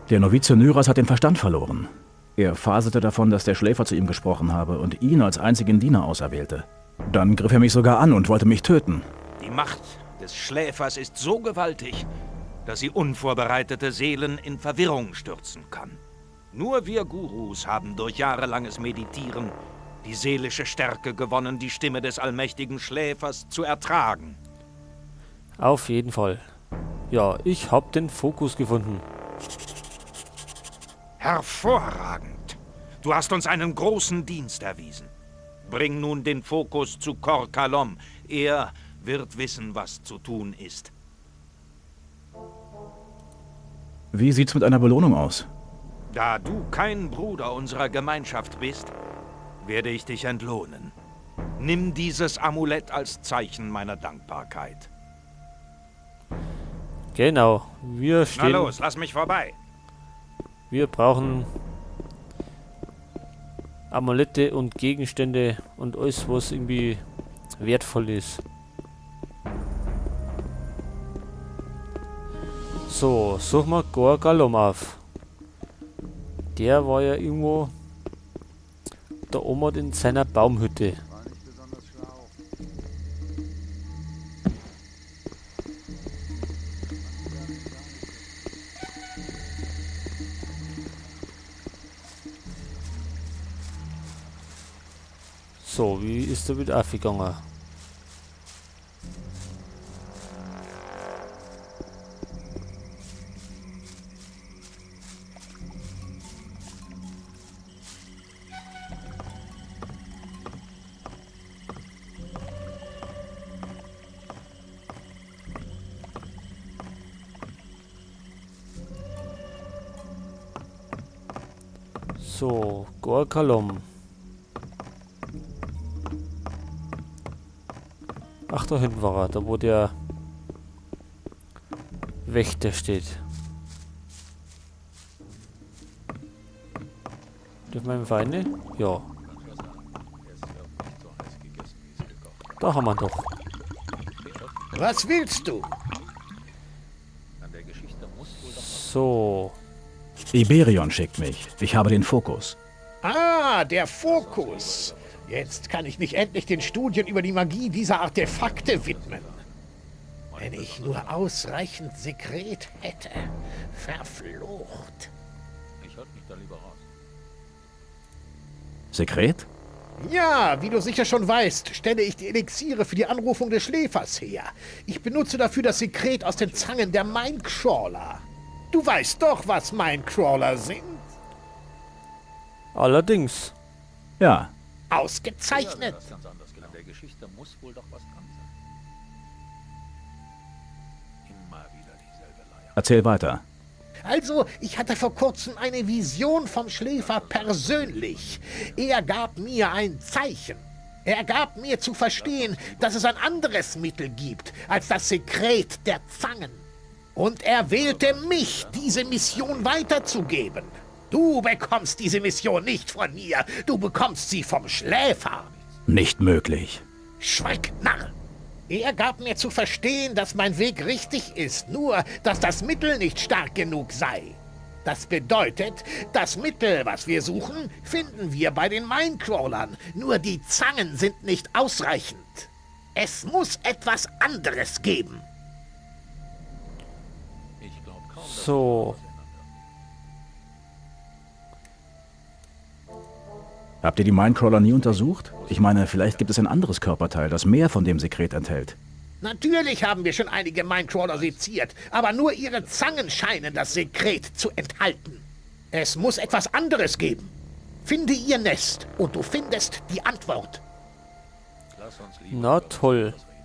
Der Novize Nyras hat den Verstand verloren. Er faselte davon, dass der Schläfer zu ihm gesprochen habe und ihn als einzigen Diener auserwählte. Dann griff er mich sogar an und wollte mich töten. Die Macht des Schläfers ist so gewaltig, dass sie unvorbereitete Seelen in Verwirrung stürzen kann. Nur wir Gurus haben durch jahrelanges Meditieren die seelische Stärke gewonnen, die Stimme des allmächtigen Schläfers zu ertragen. Auf jeden Fall. Ja, ich hab den Fokus gefunden. Hervorragend! Du hast uns einen großen Dienst erwiesen. Bring nun den Fokus zu Cor Kalom. Er wird wissen, was zu tun ist. Wie sieht's mit einer Belohnung aus? Da du kein Bruder unserer Gemeinschaft bist, werde ich dich entlohnen. Nimm dieses Amulett als Zeichen meiner Dankbarkeit. Genau, wir stehen... Na los, lass mich vorbei. Wir brauchen Amulette und Gegenstände und alles, was irgendwie wertvoll ist. So, suchen wir Cor Kalom auf. Der war ja irgendwo da oben in seiner Baumhütte. So, wie ist der wieder aufgegangen? So, Cor Kalom. Ach, da hinten war er, da wo der Wächter steht. Dürfen wir Feinde? Ja. Da haben wir ihn doch. Was willst du? So. Y'Berion schickt mich. Ich habe den Fokus. Ah, der Fokus. Jetzt kann ich mich endlich den Studien über die Magie dieser Artefakte widmen. Wenn ich nur ausreichend Sekret hätte. Verflucht. Ich halte mich da lieber raus. Sekret? Ja, wie du sicher schon weißt, stelle ich die Elixiere für die Anrufung des Schläfers her. Ich benutze dafür das Sekret aus den Zangen der Minecrawler. Du weißt doch, was Minecrawler sind. Allerdings. Ja. Ausgezeichnet. An der Geschichte muss wohl doch was dran sein. Immer wieder dieselbe Leier. Erzähl weiter. Also, ich hatte vor kurzem eine Vision vom Schläfer persönlich. Er gab mir ein Zeichen. Er gab mir zu verstehen, dass es ein anderes Mittel gibt als das Sekret der Zangen. Und er wählte mich, diese Mission weiterzugeben. Du bekommst diese Mission nicht von mir, du bekommst sie vom Schläfer. Nicht möglich. Schweig, Narr! Er gab mir zu verstehen, dass mein Weg richtig ist, nur, dass das Mittel nicht stark genug sei. Das bedeutet, das Mittel, was wir suchen, finden wir bei den Minecrawlern. Nur die Zangen sind nicht ausreichend. Es muss etwas anderes geben. Ich glaub kaum, dass So. Habt ihr die Minecrawler nie untersucht? Ich meine, vielleicht gibt es ein anderes Körperteil, das mehr von dem Sekret enthält. Natürlich haben wir schon einige Minecrawler seziert, aber nur ihre Zangen scheinen das Sekret zu enthalten. Es muss etwas anderes geben. Finde ihr Nest und du findest die Antwort. Lass uns lieber Na über toll. was reden.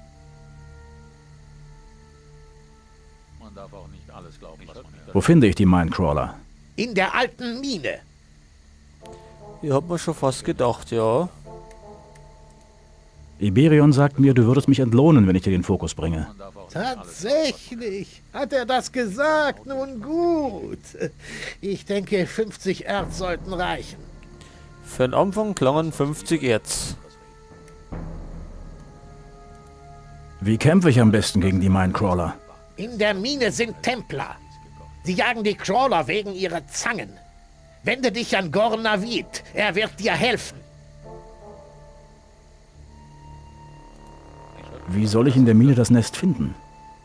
Man darf auch nicht alles glauben, was man hört. Wo finde ich die Minecrawler? In der alten Mine. Ich hab mir schon fast gedacht, ja. Y'Berion sagt mir, du würdest mich entlohnen, wenn ich dir den Fokus bringe. Man darf auch nicht alles Tatsächlich, hat er das gesagt? Nun gut. Ich denke, 50 Erz sollten reichen. Für den Anfang klangen 50 Erz. Wie kämpfe ich am besten gegen die Minecrawler? In der Mine sind Templer. Sie jagen die Crawler wegen ihrer Zangen. Wende dich an Gornavid. Er wird dir helfen. Wie soll ich in der Mine das Nest finden?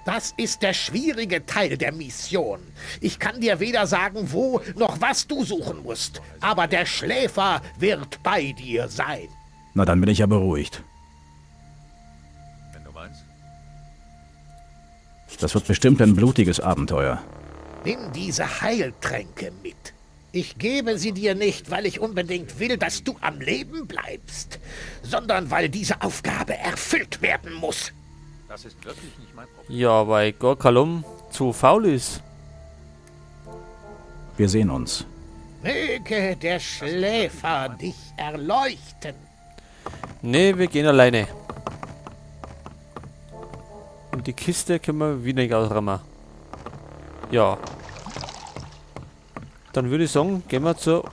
Das ist der schwierige Teil der Mission. Ich kann dir weder sagen, wo noch was du suchen musst. Aber der Schläfer wird bei dir sein. Na, dann bin ich ja beruhigt. Wenn du meinst. Das wird bestimmt ein blutiges Abenteuer. Nimm diese Heiltränke mit. Ich gebe sie dir nicht, weil ich unbedingt will, dass du am Leben bleibst, sondern weil diese Aufgabe erfüllt werden muss. Das ist wirklich nicht mein Problem. Ja, weil Gor Kalom zu faul ist. Wir sehen uns. Möge der Schläfer dich erleuchten. Nee, wir gehen alleine. Und die Kiste können wir wieder nicht ausräumen. Ja. Dann würde ich sagen, gehen wir zur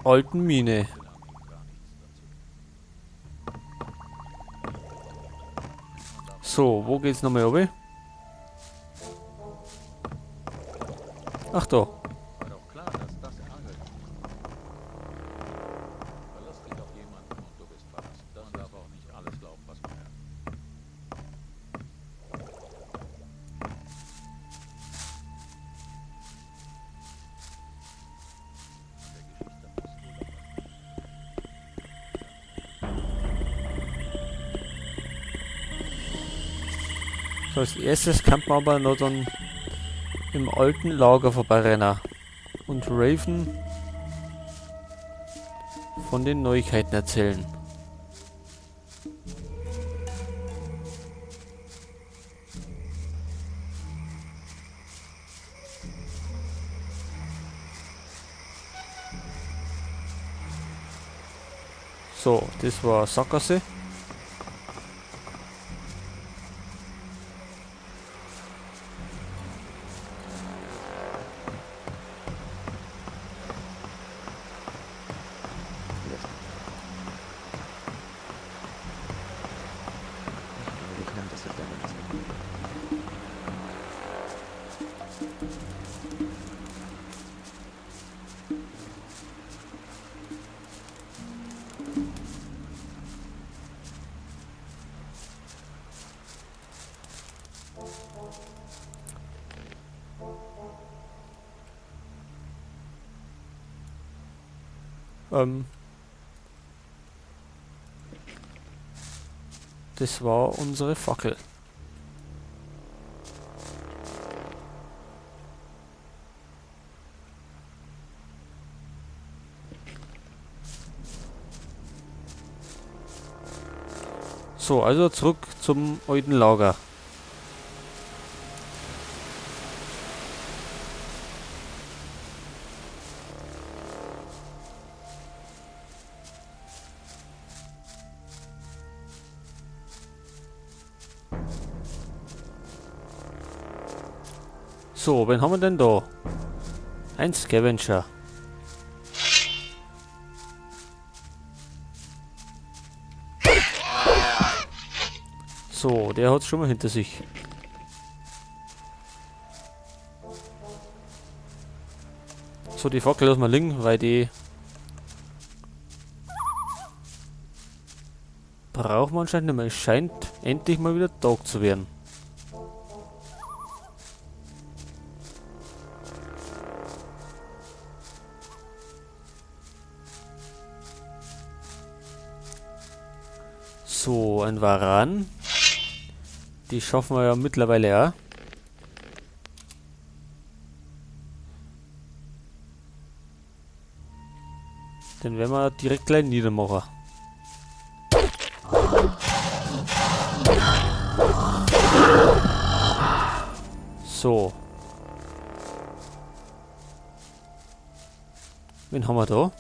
alten Mine. So, wo geht's nochmal runter? Ach da. War doch klar, dass das Ärger gibt. Verlass dich auf jemanden und du bist verlassen. Man darf auch nicht alles glauben, was man hört. So, als erstes kann man aber noch dann im alten Lager vorbeirennen und Raven von den Neuigkeiten erzählen. So, das war Sackgasse. Das war unsere Fackel. So, also zurück zum alten Lager. So, wen haben wir denn da? Ein Scavenger. So, der hat's schon mal hinter sich. So, die Fackel lassen wir liegen, weil die braucht man anscheinend nicht mehr. Es scheint endlich mal wieder Tag zu werden. So, ein Varan. Die schaffen wir ja mittlerweile auch. Den werden wir direkt gleich niedermachen. So. Wen haben wir da?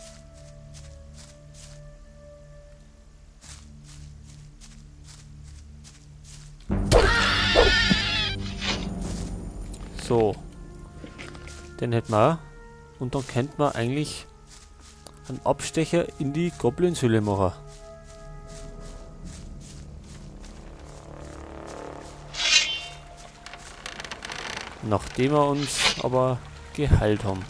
So. Den hätten wir auch. Und dann könnte man eigentlich einen Abstecher in die Goblinshöhle machen. Nachdem wir uns aber Geheilt haben.